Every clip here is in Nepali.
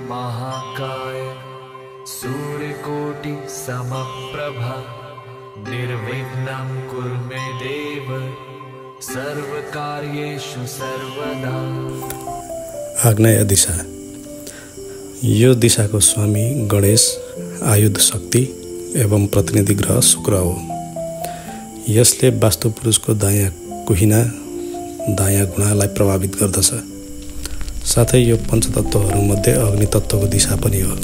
महाकाय सूर्यकोटि समप्रभा निर्विघ्नं कुरु मे देव सर्वकार्येषु सर्वदा। आग्नेय दिशा। यो दिशाको स्वामी गणेश, आयुध शक्ति एवं प्रतिनिधि ग्रह शुक्र हो। यसले वास्तु पुरुषको दायाँ कुहिना, दायाँ गुणालाई प्रभावित गर्दछ। साथै यो पञ्चतत्त्वहरूमध्ये अग्नि तत्त्वको दिशा पनि हो।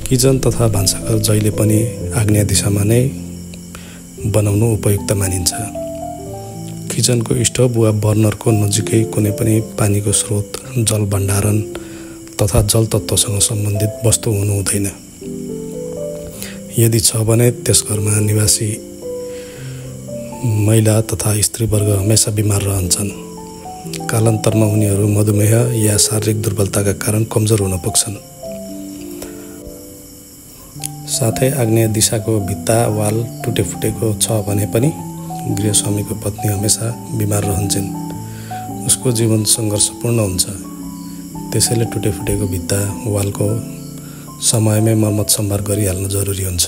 किचन तथा भान्साघर जहिले पनि आग्नेय दिशामा नै बनाउनु उपयुक्त मानिन्छ। किचनको स्टोभ वा बर्नरको नजिकै कुनै पनि पानीको स्रोत, जल भण्डारण तथा जल तत्त्वसँग सम्बन्धित वस्तु हुनु हुँदैन। यदि छ भने त्यस घरमा निवासी महिला तथा स्त्रीवर्ग हमेशा बिमार रहन्छन्। कालान्तरमा उनीहरू मधुमेह या शारीरिक दुर्बलताका कारण कमजोर हुन पुग्छन्। साथै आग्नेय दिशाको भित्ता वाल टुटेफुटेको छ भने पनि गृहस्वामीको पत्नी हमेशा बिमार रहन्छन्। उसको जीवन सङ्घर्षपूर्ण हुन्छ। त्यसैले टुटेफुटेको भित्ता वालको समयमै मर्मत सम्भार गरिहाल्नु जरुरी हुन्छ।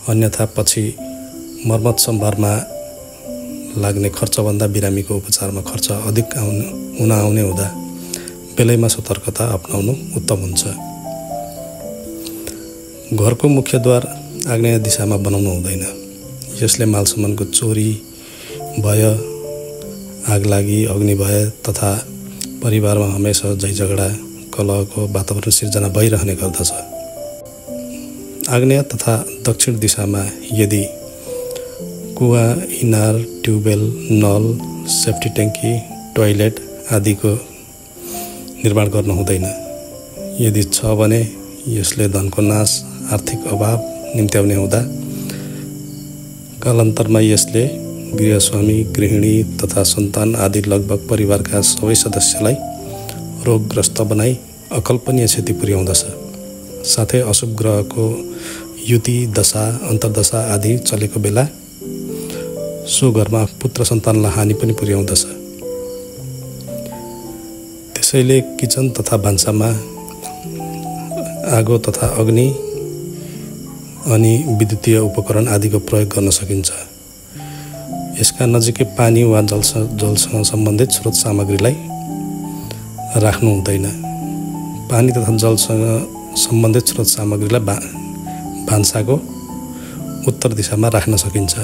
अन्यथा पछि मर्मत सम्भारमा लाग्ने खर्चभन्दा बिरामीको उपचारमा खर्च अधिक आउने हुँदा बेलैमा सतर्कता अपनाउनु उत्तम हुन्छ। घरको मुख्यद्वार आग्नेय दिशामा बनाउनु हुँदैन। यसले मालसामानको चोरी भय, आगलागी, अग्नि भय तथा परिवारमा हमेशा झैझगडा, कलहको वातावरण सिर्जना भइरहने गर्दछ। आग्नेय तथा दक्षिण दिशामा यदि कुवा, इनार, ट्युबवेल, नल, सेफ्टी ट्याङ्की, टोयलेट आदिको निर्माण गर्नु हुँदैन। यदि छ भने यसले धनको नाश, आर्थिक अभाव निम्त्याउने हुँदा कालान्तरमा यसले गृहस्वामी, गृहिणी तथा सन्तान आदि लगभग परिवारका सबै सदस्यलाई रोगग्रस्त बनाई अकल्पनीय क्षति पुर्याउँदछ। साथै अशुभ ग्रहको युति, दशा, अन्तर्दशा आदि चलेको बेला सो घरमा पुत्र सन्तानलाई हानि पनि पुर्याउँदछ। त्यसैले किचन तथा भान्सामा आगो तथा अग्नि अनि विद्युतीय उपकरण आदिको प्रयोग गर्न सकिन्छ। यसका नजिकै पानी वा जलसँग सम्बन्धित स्रोत सामग्रीलाई राख्नु हुँदैन। पानी तथा जलसँग सम्बन्धित स्रोत सामग्रीलाई भान्साको उत्तर दिशामा राख्न सकिन्छ।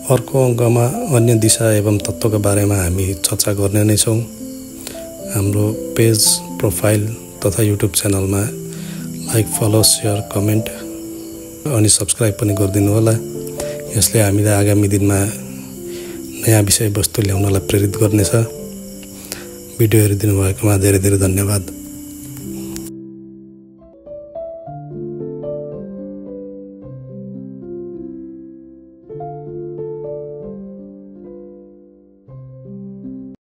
अर्को अङ्कमा अन्य दिशा एवं तत्त्वका बारेमा हामी चर्चा गर्ने नै छौँ। हाम्रो पेज, प्रोफाइल तथा युट्युब च्यानलमा लाइक, फलो, सेयर, कमेन्ट अनि सब्सक्राइब पनि गरिदिनु होला। यसले हामीलाई आगामी दिनमा नयाँ विषयवस्तु ल्याउनलाई प्रेरित गर्नेछ। भिडियो हेरिदिनु भएकोमा धेरै धेरै धन्यवाद।